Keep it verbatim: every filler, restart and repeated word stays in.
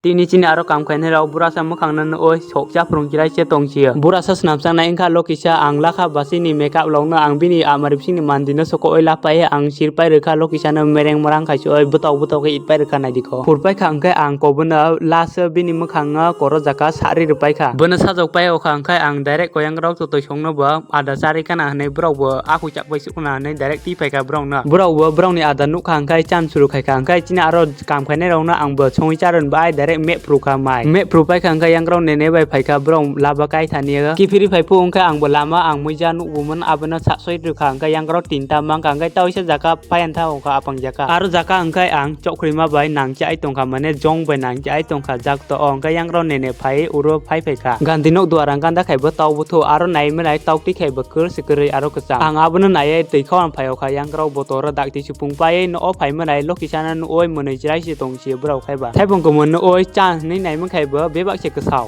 Tini chini aro kam khainai rok burasa mwkhang no nugwi sok chaprung chwrai se tong sio. Burasa swnam chang nai wngkha Lokisa, ang lakha basi ni makeup rok no ang bini almari bising ni mandi no soko oi lapai ang sirpai rwkha Lokisa no mereng mrang khai se oi bwtok bwtok khe itpai rwkha nai di kho. Phurpai kha hwnkhe ang kobo no last bini mwkhang no koro jaka sari rwpai kha. Bono sajok pai o kha hwnkhe ang direct koyang rok to toi song no bo ada chari kana hwnwi borok bo aku chak bai sukuna hwnwi direct twi phaikha borokno. Borok bo borokni ada nukha hwnkhe chan suru khaikha, hwnkhe chini aro kam khainai rokno ang bo songwi charwrwng bai direct map phuru kha mai. Map phuru paikha hwnkhe yangrok nene bai phaikha borok laba kaithani. Kiphilwi phai phuru hwnkhe ang bo lama ang muija nukgumon abono saksoi rwkha, hwnkhe yangrok tinta mankha, hwnkhe tei waisa jaka paiyan tha hwnkha apang jaka. Aro jaka hwnkhe ang chokhrima bai nangchai tongkha, mane jong bai nangchai tongkha jak to o, hwnkhe yangrok nene phai uro phai phaikha. Gandhi nok duar ang ganda khaibo tau buthu aro nai mwnai tau twi khaibo kwrwi se kwrwi aro kwchang. Ang abono naiwi twi khawang phai o kha, yangrok botoro dakti supung paiwi no o phai mwnai Lokisa no nugwi mwnwi chwrai se tong si borok khaiba. Thaipung kwmwno oi cha hwnwi nai mwnkhaibo bebak se kwsao.